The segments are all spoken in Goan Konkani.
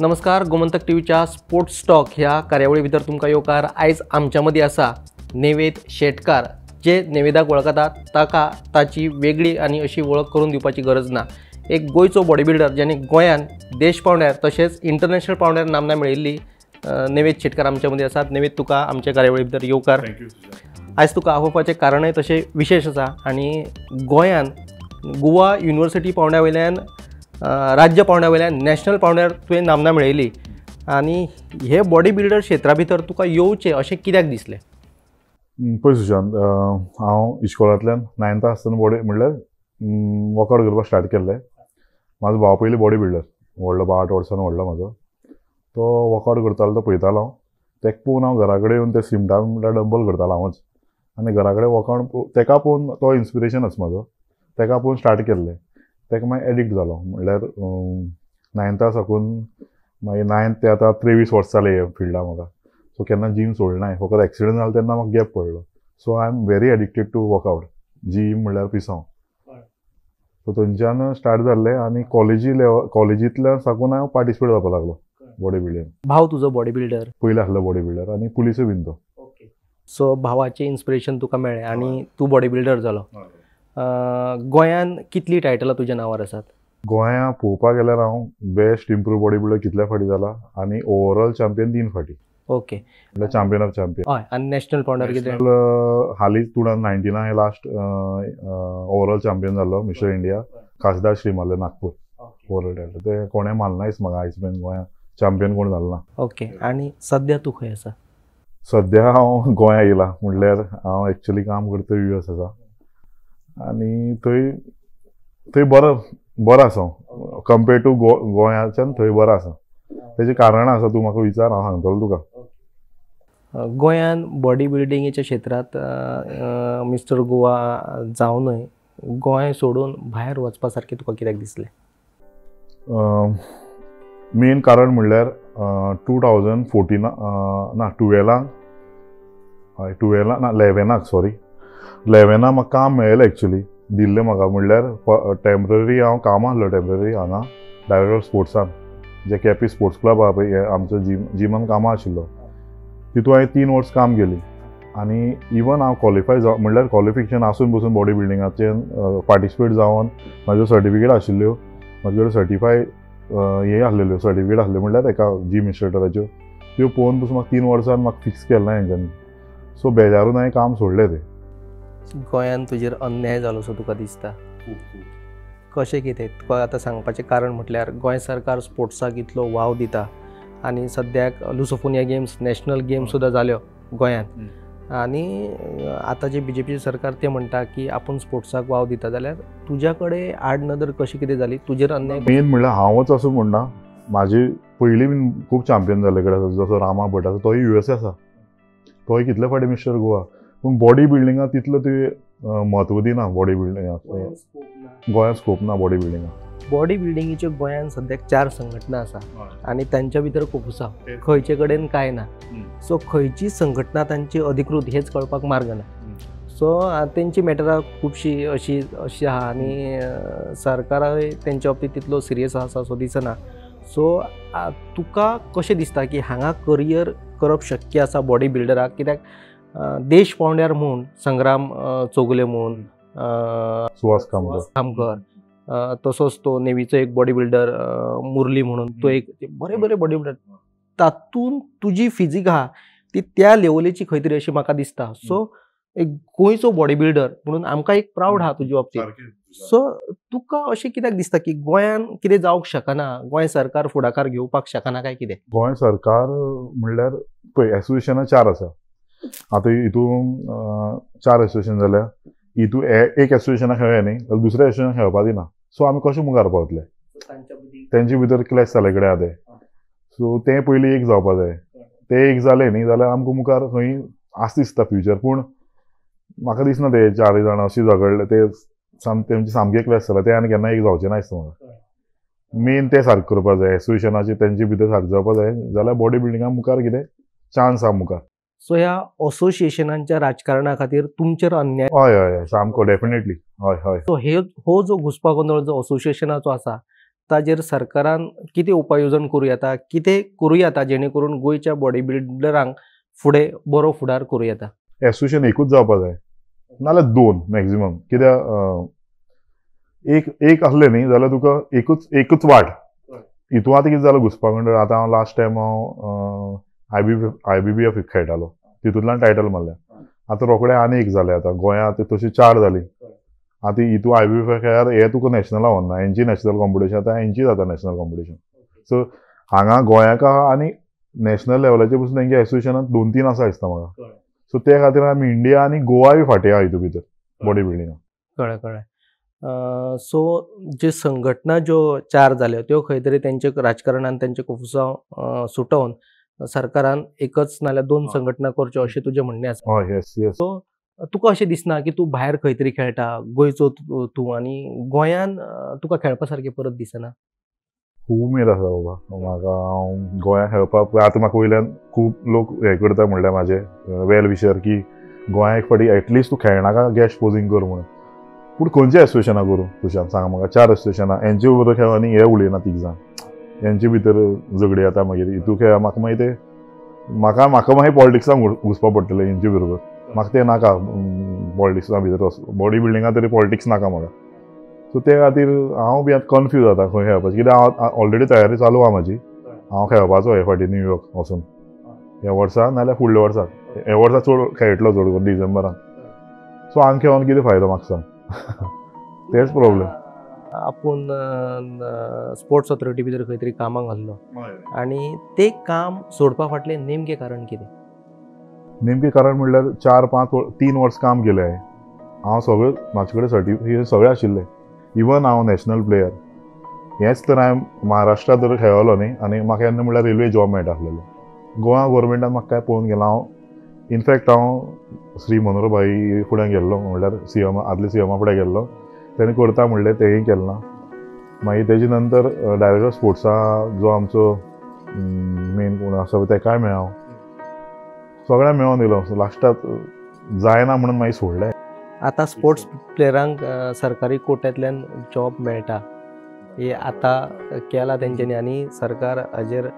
नमस्कार, गोमंतक टीव्हीच्या स्पोर्ट्स टॉक ह्या कार्यावळी भितर तुमकां येवकार. आयज आमच्या मदीं आसा नेवेद शेटकार. जे नेवेदाक वळखतात ताका ताची वेगळी आनी अशी वळख करून दिवपाची गरज ना. एक गोंयचो बॉडी बिल्डर ज्याने गोंयान देश पावंड्यार तशेंच इंटरनॅशनल पावंड्यार नामना मेळिल्ली नेवेद शेटकार आमच्या मदीं आसात. नेवेद, तुका आमच्या कार्यावळी भितर येवकार. आयज तुका आपोवपाचें कारणय तशें विशेश आसा आनी गोंयान गोवा युनिवर्सिटी पावंड्या वयल्यान, राज्य पावंड्या वयल्यान, नॅशनल पावंड्यार तुवें नामना मेळयली आनी हे बॉडी बिल्डर क्षेत्रा भितर तुका येवचें अशें कित्याक दिसलें? पळय सुशांत, हांव इश्कोलांतल्यान नायन्था आसतना बॉडी म्हणल्यार वर्कआउट करपाक स्टार्ट केल्लें. म्हाजो भाव पयलीं बॉडी बिल्डर, व्हडलो भाव, 8 वर्सांनी व्हडलो म्हाजो. तो वर्कआउट करतालो तो पळयतालो हांव. तेका पळोवन हांव घरा कडेन येवन ते सिमटा बिमटा डंबल करतालो हांवच. आनी घरा कडेन वर्कआउट तेका पळोवन तो इन्स्पिरेशनच म्हाजो, तेका पळोवन स्टार्ट केल्लें. तेका मागीर एडिक्ट जालो. म्हणल्यार नायन्था साकून मागीर नायन्थ ते आतां 23 वर्सां जालीं हे फिल्डा म्हाका. सो केन्ना जीम सोडना, फकत एक्सिडंट जालो तेन्ना म्हाका गॅप पडलो. So I am very addicted to workout. Gym म्हणल्यार पिसांव. सो थंयच्यान स्टार्ट जाल्लें आनी कॉलेजी लेवल कॉलेजींतल्यान साकून हांव पार्टिसिपेट जावपाक लागलो बॉडी बिल्डींग. भाव तुजो बॉडी बिल्डर? पयलीं आसलो बॉडी बिल्डर आनी पुलिसूय बीन तो. सो भावाचें इन्स्पिरेशन तुका मेळ्ळें आनी तूं बॉडी बिल्डर जालो. गोंयान कितलीं टायटलां तुज्या नांवार आसात? गोंया पळोवपाक गेल्यार हांव बेस्ट इम्प्रूव बॉडी बिल्डर कितल्या फावटी जाला आनी ओवरऑल चॅम्पियन 3 फावटी. ओके, म्हणल्यार चॅम्पियन ऑफ चॅम्पियन. हय. आनी नॅशनल पावंड्यार कितें? हालींच 2019 हांवें लास्ट ओवरऑल चॅम्पियन जाल्लो, मिस्टर इंडिया, खासदार श्रीमाले, नागपूर. ओवरऑल टायटल तें कोणें मारना दिस म्हाका आयज मेरेन गोंया चॅम्पियन कोण जालो ना. ओके, आनी सद्या तूं खंय आसा? सद्या हांव गोंया येयला. म्हणल्यार हांव एक्चुअली काम करता US आसा आनी थंय थंय बरो बरो आसा हांव कंपेर्ड टू गोंयाच्यान थंय बरो आसा. तेजें कारणां आसा, तूं म्हाका विचार, हांव सांगतलो तुका. गोंयान बॉडी बिल्डिंगेच्या क्षेत्रांत मिस्टर गोवा जावनय गोंय सोडून भायर वचपा सारकें तुका कित्याक दिसलें? मेन कारण म्हणल्यार 2014 ना 12 हय 12 ना 11 सॉरी 11 म्हाका काम मेळ्ळें. एक्चुअली दिल्लें म्हाका, म्हणल्यार टेम्पररी हांव कामां आसलो टेम्पररी हांगा डायरेक्टर ऑफ स्पोर्ट्सान, जे केपी स्पोर्ट्स क्लब आहा पळय आमचो जिमान कामां आशिल्लो. तितून हांवें 3 वर्स काम केली आनी इवन हांव क्वॉलिफाय जाव म्हणल्यार क्वॉलिफिकेशन आसून बसून बॉडी बिल्डिंगाचें पार्टिसिपेट जावन म्हाज्यो सर्टिफिकेट आशिल्ल्यो, म्हाजे कडेन सर्टिफाय हे आसलेल्यो सर्टिफिकेट आसल्यो म्हणल्यार एका जीम इन्स्ट्रक्टराच्यो, त्यो पळोवन बसून म्हाका 3 वर्सान म्हाका फिक्स केलें ना हेंच्यांनी. सो बेजारून हांवें काम सोडलें तें. गोंयान तुजेर अन्याय जालो सो तुका दिसता? कशें कितें तुका आतां सांगपाचें कारण म्हटल्यार गोंय सरकार स्पोर्ट्साक इतलो वाव दिता आनी सद्याक लुसोफोनिया गेम्स, नॅशनल गेम्स सुद्दां जाल्यो गोंयांत आनी आतां जे BJP सरकार ते म्हणटा की आपूण स्पोर्ट्साक वाव दिता, जाल्यार तुज्या कडेन आडनदर कशी कितें जाली, तुजेर अन्याय? मेन म्हणल्यार हांवच असो म्हणना, म्हाजे पयलीं बीन खूब चॅम्पियन जाल्ले कडेन आसा, जसो रामा भट आसा, तोय USA आसा, तोय कितले फावटी मिस्टर गोवा. पूण बॉडी बिल्डिंगाक तितलो तुवें म्हत्व दिना. बॉडी बिल्डिंगाक गोंयांत स्कोप ना. बॉडी बिल्डिंगाक बॉडी बिल्डिंगेच्यो गोंयांत सद्याक 4 संघटना आसा आनी तांच्या भितर कोफुसांव, खंयचे कडेन कांय ना. सो खंयची संघटना तांची अधिकृत हेच कळपाक मार्ग ना. सो तेंची मॅटरां खुबशीं अशी अशी आहा आनी सरकाराय तेंच्या बाबतींत तितलो सिरियस आसा सो दिसना. सो तुका कशें दिसता की हांगा करियर करप शक्य आसा बॉडी बिल्डराक? कित्याक देश पावंड्यार म्हूण संग्राम चोगले म्हूण, सुहास खामकर, तसोच तो नेवीचो एक बॉडी बिल्डर मुरली म्हणून, तो एक बरे बरे बॉडी बिल्डर, तातूंत तुजी फिजीक आहा ती त्या लेवलीची खंय तरी अशी म्हाका दिसता. सो एक गोंयचो बॉडी बिल्डर म्हणून आमकां एक प्रावड आहा तुजे बाबतींत. सो तुका अशें कित्याक दिसता की गोंयान कितें जावंक शकना, गोंय सरकार फुडाकार घेवपाक शकना काय कितें? गोंय सरकार म्हणल्यार पळय एसोसिएशनां 4 आसा आतां, हितून 4 एसोसिएशन जाल्या, हितून एक एसोसिएशनाक खेळ्ळें न्ही जाल्यार दुसऱ्या एसोसिएशनाक खेळपा दिना. सो आमी कशें मुखार पावतले? तेंचे भितर क्लॅश जाले कडेन आहा तें. सो तें पयलीं एक जावपा जाय. तें एक जालें न्ही जाल्यार आमकां मुखार खंय आसा दिसता फ्युचर. पूण म्हाका दिसना ते 4 जाणां अशी झगडले ते तेंचे सामके क्लॅश जाला ते आनी केन्ना एक जावचें ना दिसता म्हाका. मेन तें सारकें करपा जाय, एसोसिएशनाचे तेंचे भितर सारकें जावपा जाय, जाल्यार बॉडी बिल्डिंगाक मुखार कितें चान्स आहा मुखार. सो ह्या असोसिएशनांच्या राजकारणा खातीर तुमचेर अन्याय? हय हय सामको डेफिनेटली. हय हय. सो हे हो जो घुस्पागोंदळ जो असोसिएशनाचो आसा ताजेर सरकारान कितें उपाय येवजण करूं येता, कितें करूं येता जेणे करून गोंयच्या बॉडी बिल्डरांक फुडें बरो फुडार करूं येता? एसोसिएशन एकूच जावपा जाय, नाल्यार 2 मॅक्झिमम. कित्याक एक एक आसलें न्ही जाल्यार तुका एकूच एकूच वाट. हितून आतां कितें जालें घुसपा गोंदळ. आतां हांव लास्ट टायम हांव IBBF खेळटालो, तितूंतल्यान टायटल मारलें. आतां रोखडें आनी एक जालें, आतां गोंयांत तशी 4 जाली. आतां हितून IBBF खेळ्यार हे तुका नॅशनला वचना, हेंची नॅशनल कॉम्पिटिशन आतां हेंची जाता नॅशनल कॉम्पिटिशन. सो हांगा गोंयाक आनी नॅशनल लेवलाचेर पसून तेंच्या एसोसिएशनात 2-3 आसा दिसता म्हाका. सो ते खातीर आमी इंडिया आनी गोवाय फाटीं आहा हितून भितर बॉडी बिल्डिंगाक. कळ्ळें कळ्ळें. सो ज्यो संघटना ज्यो 4 जाल्यो त्यो खंय तरी तेंचे राजकारणान तेंचे कोफुसांव सुटोवन सरकारान एकच नाल्यार 2 संघटना करच्यो अशें तुजें म्हणणें आसा. हय, येस येस. सो तुका अशें दिसना की तूं भायर खंय तरी खेळटा, गोंयचो तूं आनी गोंयान तुका खेळपा सारकें परत दिसना? खूब उमेद आसा बाबा म्हाका, हांव गोंया खेळपाक. आतां म्हाका वयल्यान खूब लोक हें करता म्हणल्यार म्हाजे वेल विशर की गोंया एक फावटी एटलिस्ट तूं खेळनाका, गॅस्ट पोजींग कर म्हणून. पूण खंयच्या एसोसिएशनां करूं तुशान सांग म्हाका? 4 एसोसिएशनां हेंचे बरोबर खेळ आनी हे उलयना 3 जाण, हेंचे भितर झगडी जाता. मागीर हितून खेळ म्हाका मागीर ते म्हाका म्हाका मागीर पॉलिटिक्सांक घुसपा पडटलें हेंचे बरोबर. म्हाका तें नाका पॉलिटिक्सां भितर, बॉडी बिल्डिंगा तरी पॉलिटिक्स नाका म्हाका. सो ते खातीर हांव बी आतां कन्फ्यूज जाता खंय खेळपाचें, कित्याक हांव ऑलरेडी तयारी चालू आहा म्हाजी. हांव खेळपाचो हे फावटी न्यूयॉर्क वचून ह्या वर्सा नाल्यार फुडल्या वर्सा. ह्या वर्सा चड खेळटलो चड करून डिसेंबरान. सो हांगा खेळोन कितें फायदो म्हाका सांग? तेच प्रॉब्लेम. आपूण स्पोर्ट्स ऑथॉरिटी भितर खंय तरी कामाक घाल्लो आनी तें काम सोडपा फाटलें नेमकें कारण कितें? नेमकें कारण म्हणल्यार 4-5-3 वर्स काम केलें हांवें. हांव सगळें म्हाजे कडेन सर्टिफिकेट सगळें आशिल्लें, इवन हांव नॅशनल प्लेयर. हेंच तर हांवें महाराष्ट्रांत जर खेळलो न्ही आनी म्हाका केन्ना म्हणल्यार रेल्वे जॉब मेळटा आसलेलो. गोवा गोवोरमेंटान म्हाका कांय पळोवन गेला. हांव इनफॅक्ट हांव श्री मनोहर भाई फुडें गेल्लो, म्हणल्यार सीएम आदले सीएमा फुडें गेल्लो, तेणें करता म्हणलें तेंय केलें ना. मागीर तेजे नंतर डायरेक्टर स्पोर्ट्सा जो आमचो मेन कोण आसा पळय तेकाय मेळ्ळो, सगळ्यांक मेळोन दिलो. लास्टाक जायना म्हणून मागीर सोडलें. आतां स्पोर्ट्स प्लेयरांक सरकारी कोट्यांतल्यान जॉब मेळटा हे आतां केलां तेंच्यांनी आनी सरकार हाजेर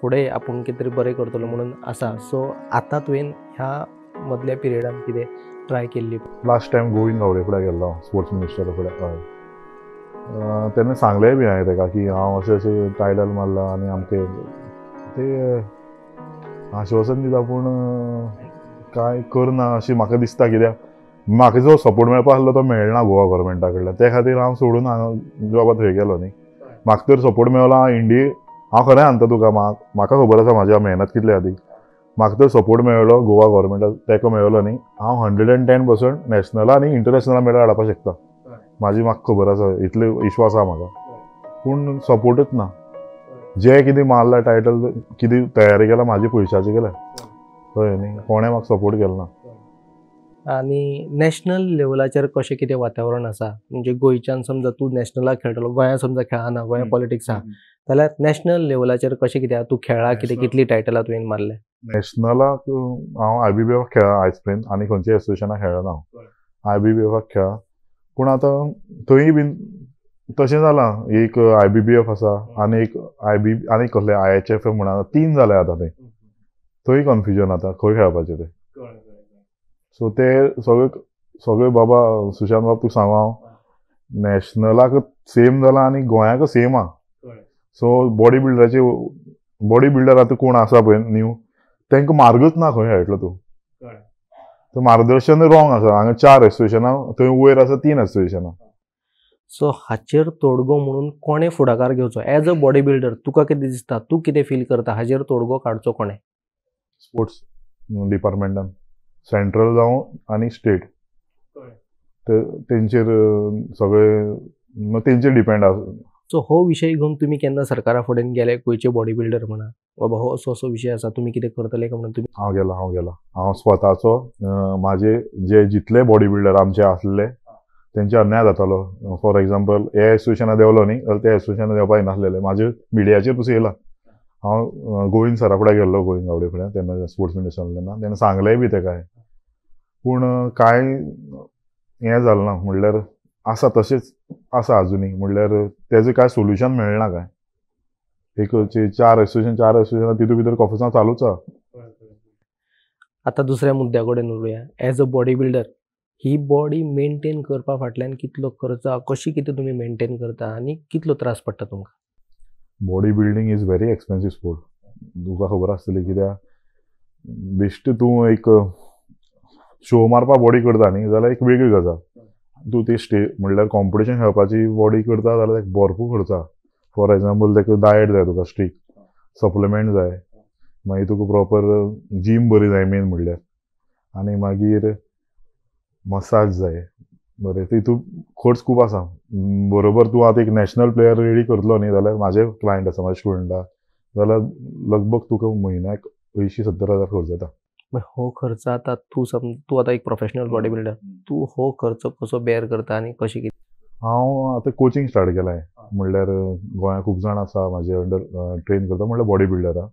फुडें आपूण कितें तरी बरें करतलो म्हणून आसा. सो आतां तुवें ह्या मदल्या पिरियडान कितें ट्राय केल्ली? लास्ट टायम गोविंद गावडे फुडें गेल्लो, स्पोर्ट्स मिनिस्टरा फुडें. हय, तेन्ना सांगलें बी हांवें तेका की हांव अशें अशें टायटल मारलां आनी आमचें ते आश्वासन दिता पूण कांय करना अशें म्हाका दिसता. कित्याक म्हाका जो सपोर्ट मेळपा आसलो तो मेळना गोवा गोवोरमेंटा कडल्यान, ते खातीर हांव सोडून हांगा जॉबा थंय गेलो न्ही. म्हाका तर सपोर्ट मेळ्ळो हांव इंडिये, हांव खरें सांगता तुका, म्हाका खबर आसा म्हाज्या मेहनत कितली आहा ती. म्हाका तर सपोर्ट मेळ्ळो गोवा गोवोरमेंटा तेका मेळ्ळो न्ही, हांव 110% नॅशनला आनी इंटरनॅशनला मेडल हाडपाक शकता. म्हाजी म्हाका खबर आसा, इतले विश्वास आहा म्हाका. पूण सपोर्टूच ना. जे कितें मारला टायटल, कितें तयारी केला म्हाजी पयशाची केल्या, कळ्ळें न्ही, कोणें म्हाका सपोर्ट केलो ना. आनी नॅशनल लेवलाचेर कशें कितें वातावरण आसा? म्हणजे गोंयच्यान समजा तूं नॅशनलाक खेळटलो, गोंया समजा खेळना, गोंया पॉलिटिक्स आहा, जाल्यार नॅशनल लेवलाचेर कशें कितें आहा? तूं खेळ्ळा कितें, कितलीं टायटलां तुवें मारलें? नॅशनलाक हांव IBBF खेळ्ळा आयज पर्यंत आनी खंयच्या एसोसिएशनाक खेळना हांव. IBBF खेळ्ळा, पूण आतां थंय बीन तशें जालां. एक IBBF आसा आनी एक आनी कसलें IHF म्हणून 3 जाले आतां. थंय थंय कन्फ्युजन आतां खंय खेळपाचें तें. सो ते सगळे सगळे बाबा सुशांत बाब तुका सांगू हांव, नॅशनलाक सेम जालां आनी गोंयाक सेम आहा. सो बॉडी बिल्डराचे बॉडी बिल्डर आतां कोण आसा पळय न्यू, तांकां मार्गूच ना खंय खेळटलो तूं. मार्गदर्शन रॉंग आसा. हांगा 4 एसोसिएशनां, थंय वयर आसा 3 एसोसिएशनां. सो हाचेर तोडगो म्हणून कोणें फुडाकार घेवचो? एज अ बॉडी बिल्डर तुका कितें दिसता, तूं कितें फील करता, हाचेर तोडगो काडचो कोणें? स्पोर्ट्स डिपार्टमेंटान, सेंट्रल जावं आनी स्टेट, तेंचेर सगळे तेंचेर डिपेंड आसा. सो हो विशय घेवन तुमी केन्ना सरकारा फुडें गेले, गोंयचे बॉडी बिल्डर म्हणा, बाबा हो असो असो विशय आसा, तुमी कितें करतले काय म्हणून तुमी? हांव गेला, हांव गेला. हांव स्वताचो म्हाजे जे जितले बॉडी बिल्डर आमचे आसले तेंचे अन्याय जातालो. फॉर एग्जाम्पल हे एसोसिएशनाक देंवलो न्ही जाल्यार ते एसोसिएशनाक देंवपाक येनासलेले. म्हाजे मिडियाचेर पसून येयला. हांव गोविंद सरा फुडें गेल्लो, गोविंद गावडे फुडें, तेन्ना स्पोर्ट्स मिनिस्टर आसले तेन्ना, तेणें सांगलेंय बी तेका. पूण कांय हें जालें ना, म्हणल्यार आसा तशेंच आसा आजुनूय. म्हणल्यार तेजें कांय सोल्युशन मेळना काय. एक चार एसोसिएशन चार एसोसिएशन तितूंत भितर कॉम्पिटिशन चालूच आसा. आतां दुसऱ्या मुद्द्या कडेन उलोवया. As a body builder he body maintain करपा फाटल्यान कितलो खर्च, कशी कितें तुमी मेंटेन करता आनी कितलो त्रास पडटा तुमकां? Body building is very expensive sport. तुका खबर आसतली कित्याक बेश्टें तूं एक शो मारपा बॉडी करता न्ही जाल्यार एक वेगळी गजाल. तूं ती स्टे म्हणल्यार कॉम्पिटिशन खेळपाची बॉडी करता जाल्यार ताका भरपूर खर्च आसा. फॉर एग्जाम्पल ताका डायट जाय तुका स्ट्रिक्ट, सप्लिमेंट जाय, मागीर तुका प्रॉपर जीम बरी जाय मेन म्हणल्यार, आनी मागीर मसाज जाय बरें. तितूंत खर्च खूब आसा. बरोबर तूं आतां एक नॅशनल प्लेयर रेडी करतलो न्ही जाल्यार म्हाजे क्लायंट आसा, म्हाजे स्टुडंट आसा, जाल्यार लगभग तुका म्हयन्याक 80-70 हजार खर्च येता. हो खर्च आतां तूं तूं आतां एक प्रोफेशनल बॉडी बिल्डर, तूं हो खर्च कसो बेर करता आनी कशें कितें? हांव आतां कोचिंग स्टार्ट केलां. म्हणल्यार गोंयांत खूब जाण आसा म्हाजे अंडर ट्रेन करता, म्हणल्यार बॉडी बिल्डरां,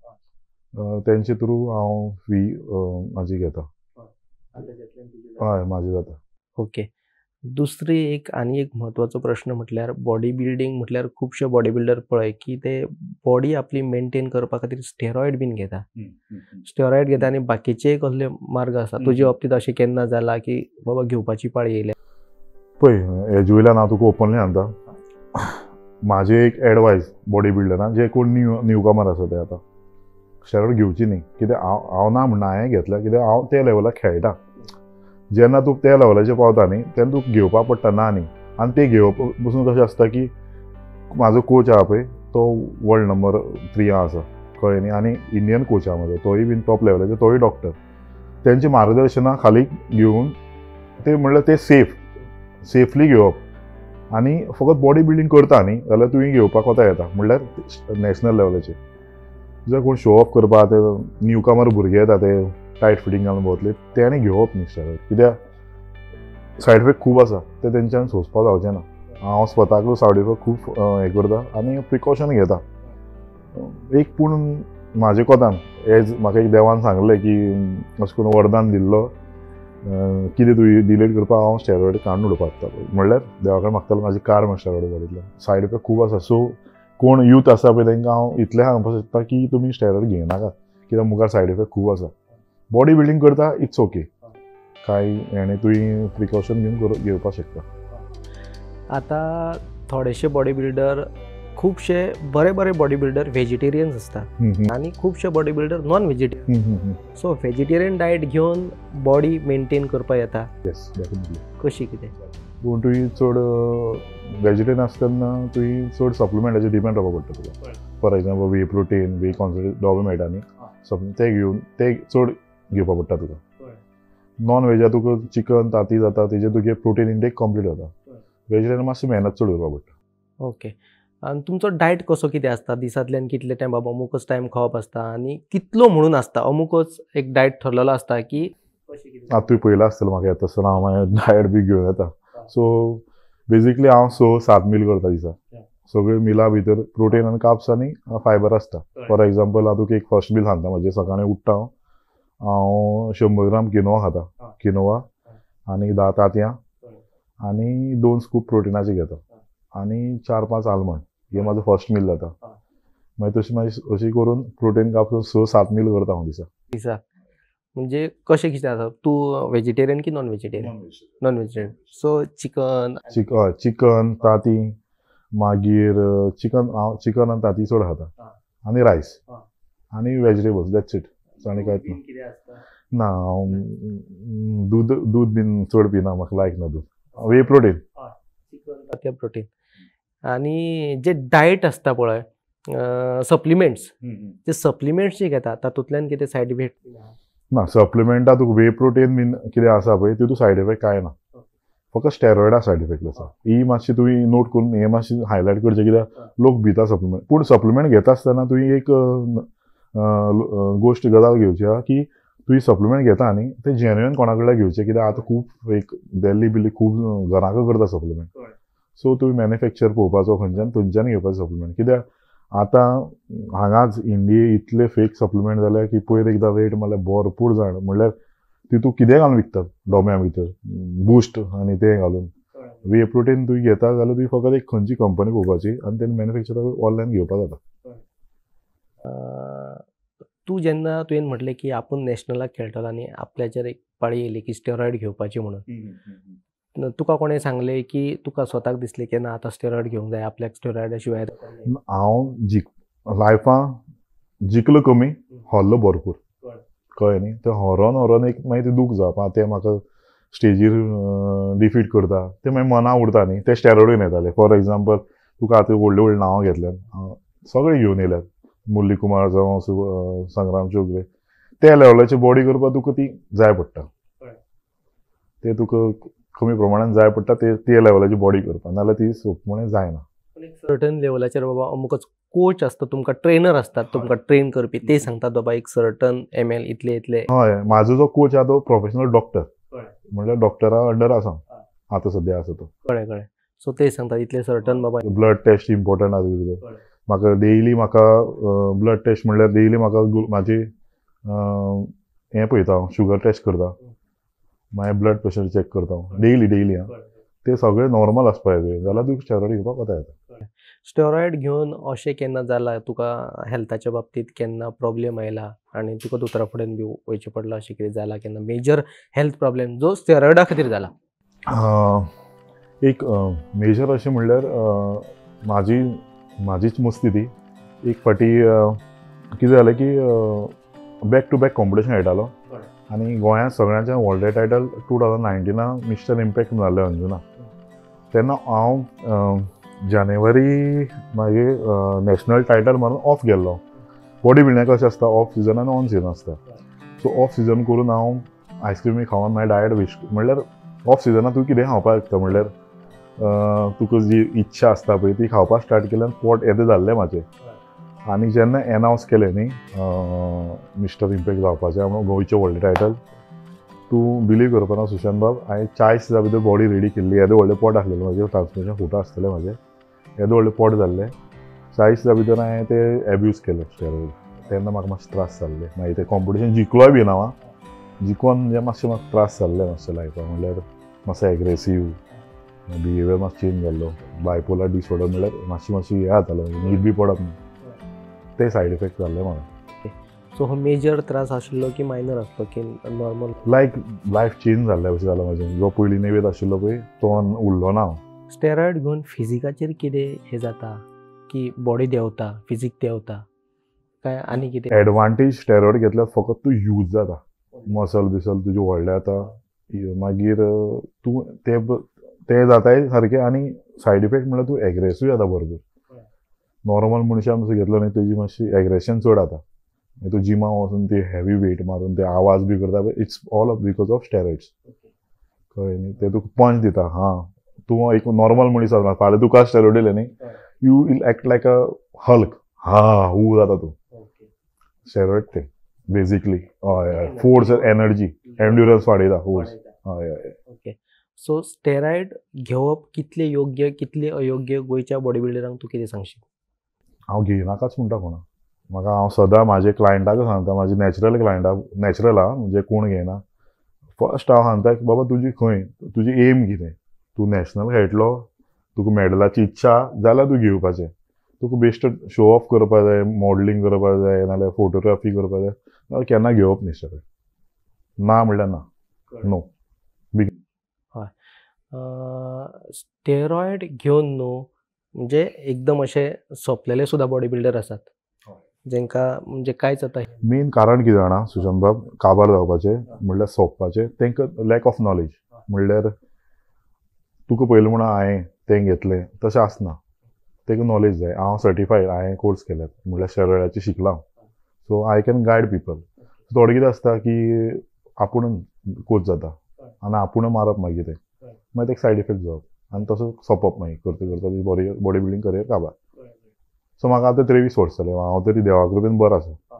तेंचे थ्रू हांव फी म्हाजी घेता. हय, म्हाजी जाता. ओके. दुसरी एक आनी एक म्हत्वाचो प्रश्न म्हटल्यार बॉडी बिल्डींग म्हटल्यार खुबशे बॉडी बिल्डर पळय की ते बॉडी आपली मेंटेन करपा खातीर स्टेरॉयड बीन घेता. स्टेरॉयड घेता आनी बाकीचे कसले मार्ग आसा? तुजे बाबतींत अशें केन्ना जालां की बाबा घेवपाची पाळी येयल्या? पळय, हेजे वयल्यान हांव तुका ओपनली सांगता, म्हाजे एक एडवायस बॉडी बिल्डरांक जे कोण न्यू कमर आसा ते आतां स्टेरॉयड घेवची न्ही. कित्याक हांव ना म्हणना हांवें घेतल्या, कित्याक हांव त्या लेवलाक खेळटा. जेन्ना तूं त्या लेवलाचेर पावता न्ही तेन्ना तुका घेवपाक पडटा ना न्ही. आनी ते घेवप पसून कशें आसता की म्हाजो कोच आसा पळय तो वर्ल्ड नंबर 3 आसा, कळ्ळें न्ही, आनी इंडियन कोच आसा म्हाजो, तोय बीन टॉप लेवलाचेर, तोय डॉक्टर. तेंचे मार्गदर्शना खाली घेवन ते म्हणल्यार ते सेफली घेवप आनी फकत बॉडी बिल्डींग करता न्ही जाल्यार तुवें घेवपाक वता येता, म्हणल्यार नॅशनल लेवलाचेर. जर कोण शो ऑफ करपाक ते न्यू कमर भुरगे येता ते टायट फिटींग घालून भोंवतले, तेणें घेवप न्ही स्टेरॉयड, कित्याक सायड इफेक्ट खूब आसा, ते तेंच्यान सोंसपाक जावचें ना. हांव स्वताकूय सायड इफेक्ट खूब हें करता आनी प्रिकॉशन घेता. एक पूण म्हाजे कोतान एज म्हाका एक देवान सांगलें की अशें करून वरदान दिल्लो कितें तुवें डिलीट करपाक हांव स्टेरॉयड काडून उडोवपाक जाता, म्हणल्यार देवा कडेन मागतालो म्हाजी कार म्हण स्टेरॉयड बॉडींतल्यान. सायड इफेक्ट खूब आसा. सो कोण यूथ आसा पळय तांकां हांव इतलें सांगपाक सोदता की तुमी स्टेरॉयड घेयनाका, कित्याक मुखार सायड इफेक्ट खूब आसा. बॉडी बिल्डींग करता it's okay, कांय हेणें तुवें प्रिकॉशन घेवन घेवपाक शकता. आतां थोडेशे बॉडी बिल्डर, खुबशे बरे बरे बॉडी बिल्डर व्हेजिटेरियन्स आसता आनी खुबशे body builder non vegetarian. So vegetarian diet घेवन बॉडी मेंटेन करपाक येता? Yes, definitely. कशी कितें? पूण तुवें चड व्हेजिटेरियन आसता तेन्ना तुवें चड सप्लिमेंटाचेर डिपेंड रावपाक पडटा तुका. For example whey protein, whey concentrate डोबे मेळटा न्ही, ते घेवन ते चड घेवपाक पडटा तुका. नॉन व्हेजा तुका चिकन तांती जाता, तेजेर तुगे प्रोटीन इंटेक कंप्लीट जाता. व्हेजिटेरियन मातशी मेहनत चड करपाक पडटा. ओके. आनी तुमचो डायट कसो कितें आसता? दिसांतल्यान कितले टायम बाबा अमुकच टायम खावप आसता आनी कितलो म्हणून आसता, अमुकच एक डायट ठरलेलो आसता की? आतां तुवें पळयलां आसतलें म्हाका येता आसतना हांव मागीर डायट बी घेवन येता. सो बेजिकली हांव 6-7 मील करता दिसा. सगळे मिला भितर प्रोटीन आनी काप्स आनी फायबर आसता. फॉर एग्जाम्पल हांव तुका एक फर्स्ट मील सांगता म्हजें. सकाळीं उठ्ठा हांव, हांव 100 ग्राम किनोवा खाता, किनोवा आनी 10 तांतयां आनी 2 स्कूप प्रोटिनाचे घेता आनी 4-5 आल्मंड. हे म्हाजो फर्स्ट मील जाता. मागीर तशी मागीर अशी करून प्रोटीन काप्स 6-7 मील करता हांव दिसा. दिसा म्हणजे कशें कितें आसा? तूं व्हेजिटेरियन की non vegetarian? Non vegetarian. So chicken? Chicken तांती, मागीर चिकन, हांव चिकन आनी तांती चड खाता, आनी रायस आनी व्हेजिटेबल्स, that's it. आनी कांयच ना. ना, हांव दूद बीन चड पिना, म्हाका लायक ना दूद. वे प्रोटीन, चिकन तांतयां प्रोटीन. आनी जे डायट आसता पळय, सप्लिमेंट्स, ते सप्लिमेंट्स जे घेता तातूंतल्यान कितें सायड इफेक्ट ना? सप्लिमेंटा तुका वे प्रोटीन बीन कितें आसा पळय तितूंत सायड इफेक्ट कांय ना, फकत स्टेरॉयडा सायड इफेक्ट आसा. ही मातशी तुवें नोट करून हें मातशें हायलायट करचें, कित्याक लोक भिता सप्लिमेंट. पूण सप्लिमेंट घेता आसतना तुवें एक गोश्ट गजाल घेवची आहा की तुवें सप्लिमेंट घेता न्ही ते जेन्युइन कोणा कडल्यान घेवचें, कित्याक आतां खूब एक दिल्ली बिल्ली खूब घराक करता सप्लिमेंट. सो तुवें मॅन्युफॅक्चर पळोवपाचो खंयच्यान, थंयच्यान घेवपाचो सप्लिमेंट. कित्याक आतां हांगाच इंडिये इतले फेक सप्लिमेंट जाल्या की पयर एकदां रेट म्हणल्यार भरपूर जाण म्हणल्यार तितूंत कितेंय घालून विकतात डोम्या भितर, बूस्ट आनी तें घालून. वे प्रोटीन तुवें घेता जाल्यार तुवें फकत एक खंयची कंपनी पळोवपाची आनी तेणी मॅन्युफॅक्चर ऑनलायन घेवपाक जाता. तूं जेन्ना तुवें म्हटलें की आपूण नॅशनलाक खेळटलो आनी आपल्याचेर एक पाळी येयली की स्टेरॉयड घेवपाची म्हणून, तुका कोणें सांगलें की तुका स्वताक दिसलें की ना आतां स्टेरॉयड घेवंक जाय आपल्याक स्टेरॉयडा शिवाय? हांव लायफान जिखलो कमी, हरलो भरपूर, कळ्ळें न्ही. तें हरोन हरोन एक मागीर तें दूख जावप, तें म्हाका स्टेजीर डिफीट करता, तें मागीर मना उरता न्ही, तें स्टेरॉयडून येतालें. फॉर एग्जाम्पल तुका आतां व्हडलीं व्हडलीं नांवां घेतल्यात, सगळे घेवन येयल्यात, मुरली कुमार जावं संग्राम चौगुले, त्या लेवलाची बॉडी करपाक तुका ती जाय पडटा, ते तुका कमी प्रमाणान जाय पडटा ते लेवलाची बॉडी करपाक, नाजाल्यार ती सोंपपणी जायना. एक सर्टन लेवलाचेर बाबा अमुकच कोच आसता, तुमकां ट्रेनर आसतात तुमकां ट्रेन करपी, ते सांगतात बाबा एक सर्टन एम एल इतले इतले. हय, म्हाजो जो कोच आहा तो प्रोफेशनल डॉक्टर, म्हणल्यार डॉक्टरा अंडर आसा आतां सद्या आसा तो. कळ्ळें कळ्ळें. सो ते सांगतात इतले सर्टन बाबा ब्लड टेस्ट इम्पॉर्टंट आसा कितें. म्हाका डेली म्हाका ब्लड टेस्ट म्हणल्यार डेली म्हाका म्हाजी हें पळयता हांव, शुगर टेस्ट करता, मागीर ब्लड प्रेशर चॅक करता हांव डेली डेली. आं, ते सगळे नॉर्मल आसपाक जाय जाल्यार तुका स्टेरॉयड घेवपाक वता येता. स्टेरॉयड घेवन अशें केन्ना जालां तुका हेल्थाच्या बाबतींत केन्ना प्रॉब्लेम आयला आनी तुका दोतोरा फुडें बी वयचें पडलां, अशें कितें जालां केन्ना मेजर हेल्थ प्रॉब्लेम जो स्टेरॉयडा खातीर जाला? एक मेजर अशें म्हणल्यार म्हाजीच मस्ती ती. एक फावटी कितें जालें की बॅक टू बॅक कॉम्पिटिशन खेळटालो आनी गोंयांत सगळ्यांचें व्हडलें टायटल 2019 मिस्टर इम्पॅक्ट जाल्लें अंजुना. तेन्ना हांव जानेवारी मागीर नॅशनल टायटल मारून ऑफ गेल्लो. बॉडी बिल्डिंगाक कशें आसता, ऑफ सिजन आनी ऑन सिजन आसता. सो ऑफ सिजन करून हांव आयस्क्रिमी खावन मागीर डायट वेस्ट, म्हणल्यार ऑफ सिजनाक तूं कितें खावपाक शकता, म्हणल्यार तुका जी इच्छा आसता पळय ती खावपाक स्टार्ट केल्यान पोट येदें जाल्लें म्हाजें. आनी जेन्ना एनावन्स केलें न्ही मिस्टर इम्पॅक्ट जावपाचें म्हणून गोंयचें व्हडलें टायटल, तूं बिलीव करपा ना सुशांत बाब, हांवें 40 दिसां भितर बॉडी रेडी केल्ली. येदें व्हडलें पोट आसलेलें म्हाजें, ट्रान्सफॉर्मेशन फोटो आसतलें म्हाजें, येदें व्हडलें पोट जाल्लें. 40 दिसां भितर हांवें तें एब्यूज केलें स्टेरॉयड. तेन्ना म्हाका मातशें त्रास जाल्ले. मागीर तें कॉम्पिटिशन जिखलोय बी ना हांव, जिखोन म्हणजे मातशें म्हाका त्रास जाल्ले मातशें लायफाक, म्हणल्यार मातसो एग्रेसीव बिहेवियर मातसो चेंज जाल्लो, बायपोलर डिसऑर्डर म्हणल्यार मातशी मातशी हें जातालो, न्हीद बी पडप ना, ते सायड इफेक्ट जाल्ले म्हाका. सो हो मेजर त्रास आशिल्लो की मायनर आसलो की नॉर्मल? लायक लायफ चेंज जाल्ले कशें जालां म्हाजें. जो पयलीं नेवेद आशिल्लो पळय तो उरलो ना. स्टेरॉयड घेवन फिजिकाचेर कितें हें जाता की बॉडी देंवता, फिजीक देंवता काय आनी कितें एडवांटेज? स्टेरॉयड घेतल्यार फकत तूं यूज जाता, मसल बिसल तुजें व्हडलें जाता, मागीर तूं ते जाताय सारकें. आनी सायड इफेक्ट म्हणल्यार तूं एग्रेसीव जाता भरपूर. नॉर्मल मनशान मातसो घेतलो न्ही तेजी मातशी एग्रेशन चड जाता. तूं जिमा वचून ती हेवी वेट मारून ते आवाज बी करता, it's all because of steroids. कळ्ळें न्ही, ते तुका पंच दिता. हां, तूं एक नॉर्मल मनीस आसना, फाल्यां तुका स्टेरॉयड दिले न्ही, you will act like a Hulk, हा हू जाता तूं. स्टेरॉयड ते बेसिकली हय हय फोर्स, एनर्जी, एन्ड्युरन्स वाडयता, फोर्स. हय हय. ओके, सो स्टेरॉयड घेवप कितलें योग्य कितलें अयोग्य गोंयच्या बॉडी बिल्डरांक तूं कितें सांगशीत? हांव घेयनाकाच म्हणटा कोणा. म्हाका हांव सदां म्हाजे क्लायंटाक सांगता, म्हाजे नॅचरल क्लायंटाक, नॅचरल आहा म्हणजे कोण घेयना, फर्स्ट हांव सांगता की बाबा तुजी खंय तुजी एम कितें, तूं नॅशनल खेळटलो, तुका मॅडलाची इच्छा जाल्यार तूं घेवपाचें. तुका बेश्ट शो ऑफ करपा जाय, मॉडलिंग करपा जाय, नाजाल्यार फोटोग्राफी करपा जाय, नाजाल्यार केन्ना घेवप न्ही स्टेरॉयड. ना म्हणल्यार ना, नो. हय, स्टेरॉयड घेवन न्हू म्हणजे एकदम अशे सोंपलेले सुद्दां बॉडी बिल्डर आसात जेंका म्हणजे कांयच आतां. मेन कारण कितें जाणा सुशांत बाब, काबार जावपाचें म्हणल्यार सोंपपाचें, तांकां लॅक ऑफ नॉलेज. म्हणल्यार तुका पयलें म्हणून हांवें तें घेतलें तशें आसना, ताका नॉलेज जाय. हांव सर्टिफायड, हांवें कोर्स केल्यात, म्हणल्यार स्टेरॉयडाचें शिकलां, so I can guide people. थोडें कितें आसता की आपूण कोच जाता आनी आपूण मारप मागीर तें, मागीर तेका सायड इफेक्ट जावप आनी तसो सोंपप मागीर करता करता बॉडी बिल्डींग करियर काबार. सो म्हाका आतां 23 वर्स जालें, हांव तरी देवा कृपेन बरो आसा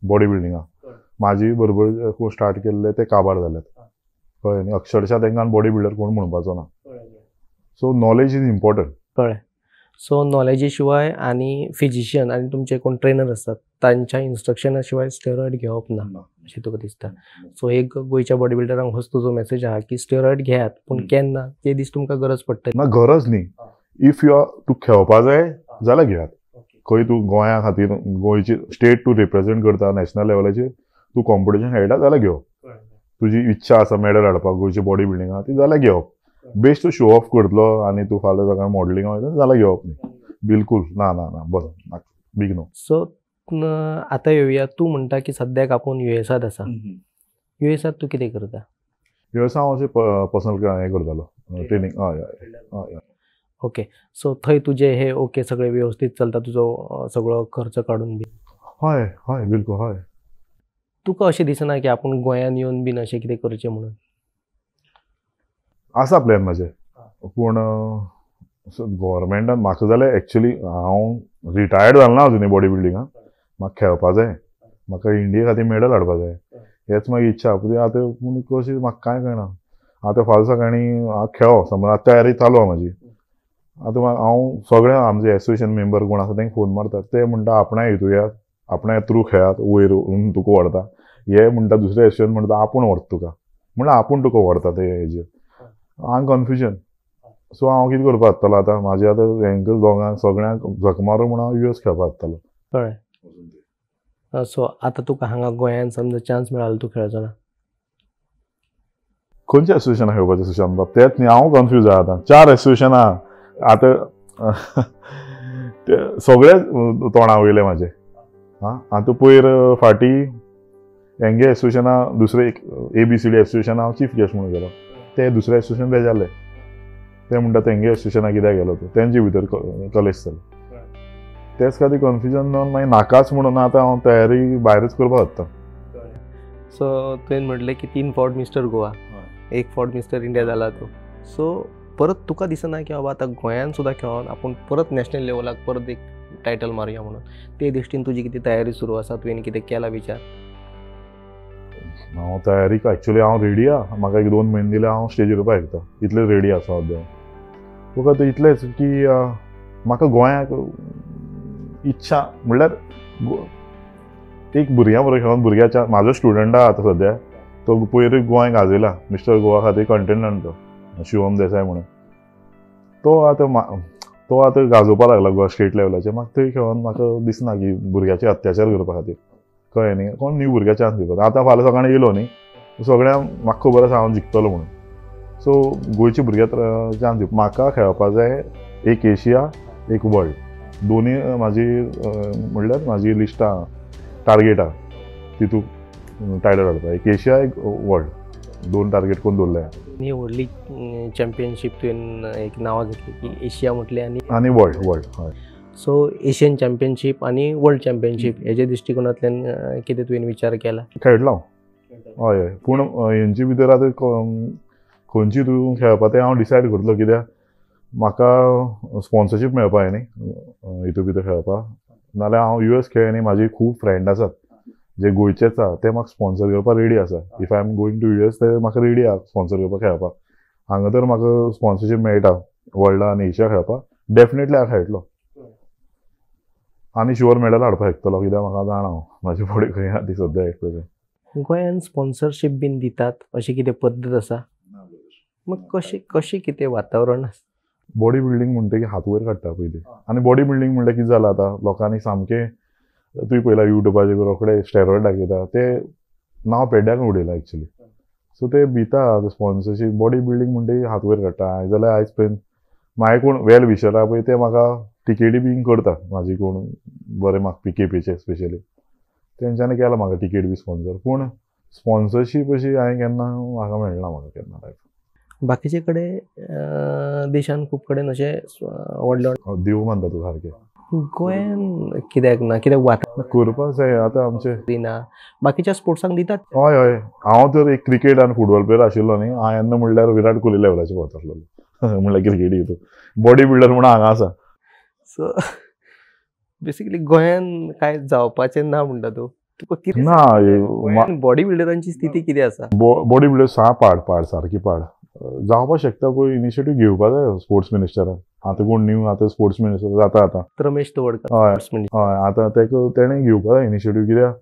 बॉडी बिल्डिंगाक. म्हाजी बरोबर कोण स्टार्ट केल्ले ते काबार जाल्यात, कळ्ळें न्ही, अक्षरशा तांकां बॉडी बिल्डर कोण म्हणपाचो ना. So knowledge is important. कळ्ळें. सो नॉलेजी शिवाय आनी फिजिशियन आनी तुमचे कोण ट्रेनर आसतात तांच्या इन्स्ट्रक्शना शिवाय स्टेरॉयड घेवप ना अशें तुका दिसता. सो एक गोंयच्या बॉडी बिल्डरांक होच तुजो मॅसेज आहा की स्टेरॉयड घेयात पूण केन्ना ते दीस तुमकां गरज पडटली. ना गरज न्ही, if you are तूं खेळपा जाय जाल्यार घेयात. खंय तूं गोंया खातीर गोंयची स्टेट तूं रिप्रेजेंट करता नॅशनल लेवलाचेर, तूं कॉम्पिटिशन खेळटा जाल्यार घेवप. तुजी इच्छा आसा मॅडल हाडपाक गोंयची बॉडी बिल्डिंगा ती जाल्यार घेवप. बेस्ट तूं शो ऑफ करतलो आनी तूं फाल्यां सगळें मॉडलिंगा वयता जाल्यार घेवप न्ही, बिलकूल ना ना ना बरो ना, बीग नो. सो आतां येवया, तूं म्हणटा की सद्याक आपूण युएसांत आसा, युएसांत तूं कितें करता? युएसा हांव अशें पर्सनल हें करतालो ट्रेनींग. हय हय हय. ओके, सो थंय तुजें हे ओके सगळें वेवस्थीत चलता, तुजो सगळो खर्च काडून बी? हय हय बिलकूल हय. तुका अशें दिसना की आपूण गोंयांत येवन बीन अशें कितें करचें म्हणून? आसा प्लॅन म्हाजे, पूण गोवोरमेंटान म्हाका जाल्यार एक्चुली हांव रिटायर्ड जालो ना अजुनूय बॉडी बिल्डिंगाक, म्हाका खेळपा जाय, म्हाका इंडिये खातीर मॅडल हाडपा जाय, हेच म्हाजी इच्छा. पूण आतां पूण कशी म्हाका कांय कळना. आतां फाल्यां सकाळीं हांव खेळो समज, आतां तयारी चालू आहा म्हाजी. आतां हांव सगळे आमचे एसोसिएशन मेंबर कोण आसा तांकां फोन मारता, ते म्हणटा आपणाय हितू येयात, आपणाय थ्रू खेळात, वयर तुका व्हरता. हे म्हणटा दुसरे एसोसिएशन म्हणटा आपूण व्हरता तुका, म्हणल्यार आपूण तुका व्हरता ते हेजेर. हांव कन्फ्युजन. सो हांव कितें करपाक जातलो आतां, म्हाजे आतां हेंकां दोगांक सगळ्यांक झक मारून म्हूण हांव युएस खेळपाक जातलो. कळ्ळें. सो आतां तुका हांगा गोंयांत समजा चान्स मेळ्ळो तूं खेळचो ना? खंयच्या एसोसिएशनाक खेळपाचें सुशांत बाब तेंच न्ही, हांव कन्फ्यूज आहा आतां. 4 एसोसिएशनां आतां सगळे तोंडा वयले म्हाजे. आं आतां पयर फाटीं हेंगे एसोसिएशना दुसरे एक ABCD association हांव चीफ गेस्ट म्हणून गेलो, ते दुसरे एसोसिएशन बेजारले, ते म्हणटा तेंगे एसोसिएशना कित्याक गेलो तूं, तेंचे भितर कलेश जालो. तेच खातीर कन्फ्युजन जावन मागीर नाकाच म्हणून आतां हांव तयारी भायरच करपाक सोदता. सो तुवें म्हटलें की 3 फावट मिस्टर गोवा, 1 फावट मिस्टर इंडिया जाला तूं. सो परत तुका दिसना की बाबा आतां गोंयांत सुद्दां खेळोन आपूण परत नॅशनल लेवलाक परत एक टायटल मारुया म्हणून, ते दृश्टीन तुजी कितें तयारी सुरू आसा, तुवें कितें केला विचार? हांव तयारीक एक्चुली हांव रेडी आहा, म्हाका एक 2 म्हयने दिले हांव स्टेजीर येवपाक शकता, इतलें रेडी आसा सद्या. फकत इतलेंच की म्हाका गोंयाक इच्छा म्हणल्यार एक भुरग्यां बरोबर खेळोन भुरग्याच्या म्हाजो स्टुडंट आहा आतां सद्या, तो पयर गोंय गाजयला मिस्टर गोवा खातीर कंटेंडंट तो शिवम देसाय म्हणून, तो आतां गाजोवपाक लागला गोवा स्टेट लेवलाचेर. म्हाका थंय खेळोन म्हाका दिसना की भुरग्याचे अत्याचार करपा खातीर, कळ्ळें न्ही, कोण न्यू भुरग्या चान्स दिवपाक. आतां फाल्यां सकाळीं येयलो न्ही सगळ्यांक म्हाका खबर आसा हांव जिखतलो म्हणून. सो गोंयच्या भुरग्याक चान्स दिवप. म्हाका खेळपा जाय एक एशिया एक वर्ल्ड, दोनूय म्हाजी म्हणल्यार म्हाजी लिस्टां टार्गेट आहा तितू टायटल हाडपा, एक एशिया एक वर्ल्ड, 2 टार्गेट करून दवरले. ही व्हडली चॅम्पियनशीप तुवें एक नांवां घेतली की एशिया म्हटलें आनी वर्ल्ड वर्ल्ड. हय. सो एशियन चॅम्पियनशीप आनी वर्ल्ड चॅम्पियनशीप हेजे दृश्टिकोनांतल्यान कितें तुवें विचार केला? खेळटलो हांव, हय हय. पूण हेंचे भितर आतां खंयची तूं खेळपा तें हांव डिसायड करतलो, कित्याक म्हाका स्पॉन्सरशीप मेळपा जाय न्ही हितू भितर खेळपा. नाल्यार हांव युएस खेळ न्ही, म्हाजी खूब फ्रेंड आसात जे गोंयचेच आहा, ते म्हाका स्पॉन्सर करपाक रेडी आसा. If I am going to US ते म्हाका रेडी आहा स्पॉन्सर करपाक खेळपाक. हांगा तर म्हाका स्पॉन्सरशीप मेळटा वर्ल्डा आनी एशिया खेळपाक, डेफिनेटली हांव खेळटलो आनी शुअर मॅडल हाडपाक शकतलो, कित्याक म्हाका जाणा हांव म्हाजी बॉडी खंय आहा ती सद्या एट प्रेजेंट. गोंयांत स्पॉन्सरशीप बीन दितात अशी कितें पद्दत आसा? मग कशें कशें कितें वातावरण आसा? बॉडी बिल्डींग म्हणटकीर हात वयर काडटा पयलीं, आनी बॉडी बिल्डींग म्हणल्यार कितें जालां आतां लोकांनी सामकें तुवें पळयलां युट्यूबाचेर रोखडे स्टेरॉयड दाखयता, ते नांव पेड्ड्याक उडयलां एक्चुली. सो ते भिता स्पॉन्सरशीप. बॉडी बिल्डींग म्हणटकीर हात वयर काडटा. जाल्यार आयज पर्यंत मागीर कोण वेल विशर आहा पळय ते म्हाका टिकेटी बीन करता, म्हाजी कोण बरें म्हाका पीकेपीचे स्पेशली तेंच्यांनी केलां म्हाका टिकेट बी स्पॉन्सर. पूण स्पॉन्सरशीप अशी हांवें केन्ना म्हाका मेळना म्हाका केन्ना लायफ. बाकीचे कडेन देशान खूब कडेन अशें व्हडले देव मानता तूं सारकें, गोंयान कित्याक ना, कित्याक वातावरण करपाक जाय आतां आमचें दिना, बाकीच्या स्पोर्ट्सांक दितात. हय हय, हांव तर एक क्रिकेट आनी फुटबॉल प्लेयर आशिल्लो न्ही, हांव येन्ना म्हणल्यार विराट कोहली लेवलाचेर पावता आसलेलो म्हणल्यार क्रिकेटी हितून बॉडी बिल्डर म्हणून हांगा आसा. सो बेसिकली गोंयान कांय जावपाचें ना म्हणटा तूं, तुका कितें ना बॉडी बिल्डरांची स्थिती कितें आसा? बॉडी बिल्डर सा पाड पाड सारकी पाड. जावपाक शकता पळय, इनिशिएटीव घेवपा जाय स्पोर्ट्स मिनिस्टरान. आतां कोण न्यू आतां स्पोर्ट्स मिनिस्टर जाता आतां रमेश तवडकर. हय हय, आतां तेका तेणें घेवपा जाय इनिशिएटीव, कित्याक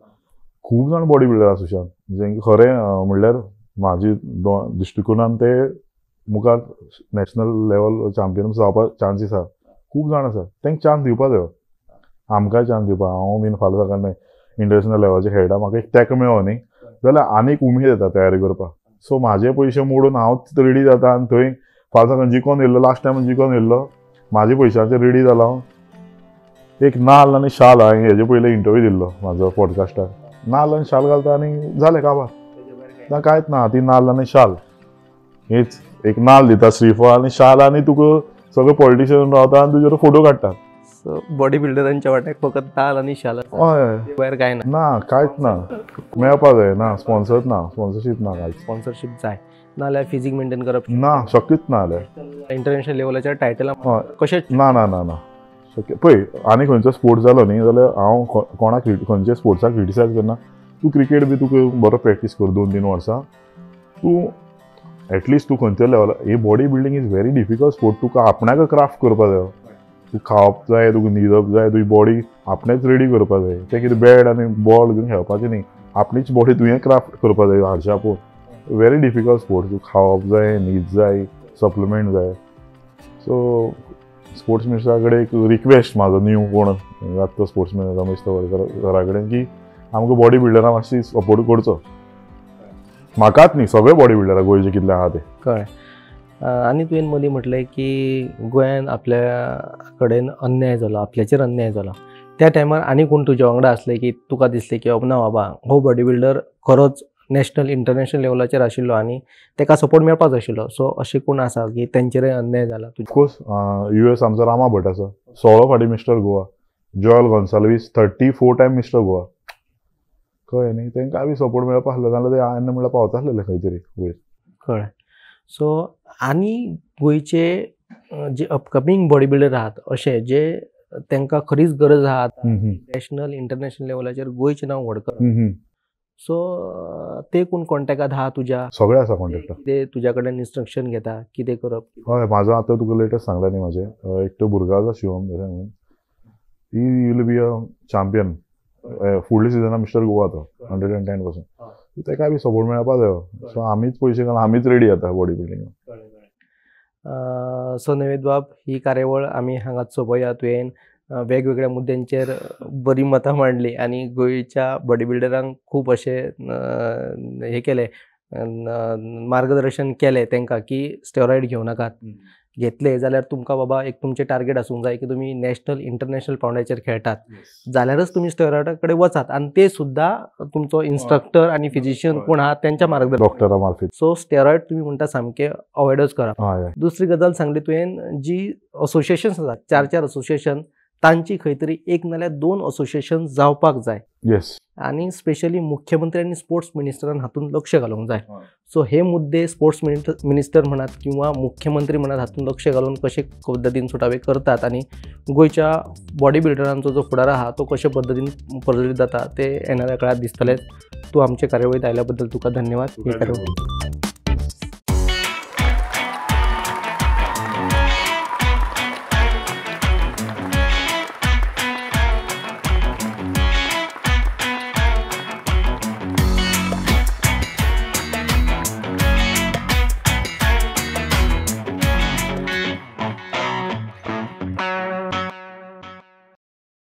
खूब जाण बॉडी बिल्डर आसा सुशांत, जेंकां खरें म्हणल्यार म्हाजी दृश्टिकोनान ते मुखार नॅशनल लेवल चॅम्पियन जावपाक चान्सीस आसा. खूब जाण आसा, तांकां चान्स दिवपा जायो, आमकांय चान्स दिवपा. हांव बीन फाल्यां सकाळीं इंटरनॅशनल लेवलाचेर खेळटा, म्हाका एक तेंको मेळो न्ही जाल्यार आनीक उमेद येता तयारी करपाक. सो म्हाजे पयशे मोडून हांव रेडी जाता आनी थंय फाल्यां सकाळीं जिखोन येयल्लो, लास्ट टायम जिखोन येयल्लो, म्हाजे पयशांचेर रेडी जाला हांव. एक नाल्ल आनी शाल, हांवें हेजे पयलीं इंटरव्यू दिल्लो म्हाजो पॉडकास्टार, नाल्ल आनी शाल घालता आनी जालें काबार, ना कांयच ना. ती नाल्ल आनी शाल हेच एक नाल्ल दिता श्रीफळ आनी शाल, आनी तुका सगळे पॉलिटिशियन रावता आनी तुजेर फोटो काडटात. सो बॉडी बिल्डरांच्या वाट्याक फकत नाल्ल आनी शाल, हय, भायर कांय ना. ना कांयच ना, मेळपा जाय ना, स्पॉन्सर ना, स्पॉन्सरशीप ना, कांयच. स्पॉन्सरशीप जाय, नाल्यार फिजीक मेंटेन करप ना, शक्यूच ना जाल्यार इंटरनॅशनल लेवलाच्या टायटला कशें ना ना ना ना शक्य. पळय आनी खंयचो स्पोर्ट जालो न्ही जाल्यार हांव कोणाक खंयच्या स्पोर्ट्साक क्रिटिसायज करना. तूं क्रिकेट बी तुका बरो प्रॅक्टीस कर 2-3 वर्सां, तूं एटलिस्ट तूं खंयच्या लेवलार. हे body building is very difficult sport, तुका आपणाक क्राफ्ट करपा जायो, तूं खावप जाय, तुका न्हिदप जाय, तुजी बॉडी आपणेच रेडी करपा जाय. तें कितें बॅट आनी बॉल घेवन खेळपाचें न्ही, आपलीच बॉडी तुवें क्राफ्ट करपा जाय हारशा पळोवन. व्हेरी डिफिकल्ट स्पोर्ट, तूं खावप जाय, न्हीद जाय, सप्लिमेंट जाय. सो स्पोर्ट्स मिनिस्टरा कडेन एक रिक्वेस्ट म्हाजो न्यू कोण जाता तो स्पोर्ट्स मिनिस्टर रमेश तवडकर सरा कडेन की आमकां बॉडी बिल्डरां मातशी सपोर्ट करचो. म्हाकाच न्ही, सगळे बॉडी बिल्डरां गोंयचे कितले आहा ते. कळ्ळें. आनी तुवें मदीं म्हटलें की गोंयान आपल्या कडेन अन्याय जालो, आपल्याचेर अन्याय जालो. त्या टायमार आनी कोण तुज्या वांगडा आसले की तुका दिसलें की ना बाबा हो बॉडी बिल्डर खरोच नॅशनल इंटरनॅशनल लेवलाचेर आशिल्लो आनी ताका सपोर्ट मेळपाक जाय आशिल्लो, सो अशें कोण आसा की तेंचेरय अन्याय जाला? ऑफकोर्स US आमचो रामा भट आसा, 16 फावटी mister Goa, Joel Gonsalves 34 time mister Goa. कळ्ळें न्ही, तांकां बी सपोर्ट मेळपा आसलो जाल्यार ते आयन म्हणल्यार पावता आसलेले खंय तरी वयर. कळ्ळें. सो आनी गोंयचे जे अपकमींग बॉडी बिल्डर आहात अशे जे तांकां खरीच गरज आहा नॅशनल इंटरनॅशनल लेवलाचेर गोंयचें नांव व्हड करप, सो ते कोण कॉन्टेक्टात आहा तुज्या? सगळे आसा कॉन्टेक्टात. ते तुज्या कडेन इन्स्ट्रक्शन घेता कितें करप? हय, म्हाजो आतां तुका लेटस्ट सांगला न्ही, म्हाजें एकटो भुरगो आसा शिवम देसाय म्हणून, he will be a champion फुडल्या सिजना मिस्टर गोवा तो 110%. ताका बी सपोर्ट मेळपा जायो. सो आमीच पयशे घालून आमीच रेडी जाता बॉडी बिल्डिंगाक. सो नवेद बाब, ही कार्यावळ आमी हांगाच सोंपोया. तुवें वेगवेगळ्या मुद्द्यांचेर बरी मतां मांडली आनी गोंयच्या बॉडी बिल्डरांक खूब अशें हें केलें, मार्गदर्शन केलें तांकां की स्टेरॉयड घेवं नाकात, घेतले जाल्यार तुमकां बाबा एक तुमचें टार्गेट आसूंक जाय की तुमी नॅशनल इंटरनॅशनल पावंड्याचेर खेळटात जाल्यारच तुमी स्टेरॉयडा कडेन वचात, आनी ते सुद्दां तुमचो इन्स्ट्रक्टर आनी फिजिशियन कोण आहा तेंच्या मार्गदर्शन, डॉक्टरा मार्फत. सो स्टेरॉयड तुमी म्हणटा सामकें अवॉयडच करा. दुसरी गजाल सांगली तुवें, जी असोसिएशन्स आसात 4-4 असोसिएशन, तांची खंय तरी एक नाल्यार 2 असोसिएशन जावपाक जाय. येस. आनी स्पेशली मुख्यमंत्री आनी स्पोर्ट्स मिनिस्टरान हातूंत लक्ष घालूंक जाय. सो हे मुद्दे स्पोर्ट्स मिनिस्टर म्हणात किंवा मुख्यमंत्री म्हणात हातूंत लक्ष घालून कशे पद्दतीन सुटावे करतात आनी गोंयच्या बॉडी बिल्डरांचो जो फुडार आहा तो कशे पद्दतीन प्रज्वलीत जाता ते येणाऱ्या काळात दिसतलेच. तूं आमचे कार्यावळींत आयल्या बद्दल तुका धन्यवाद. ही कार्यावळ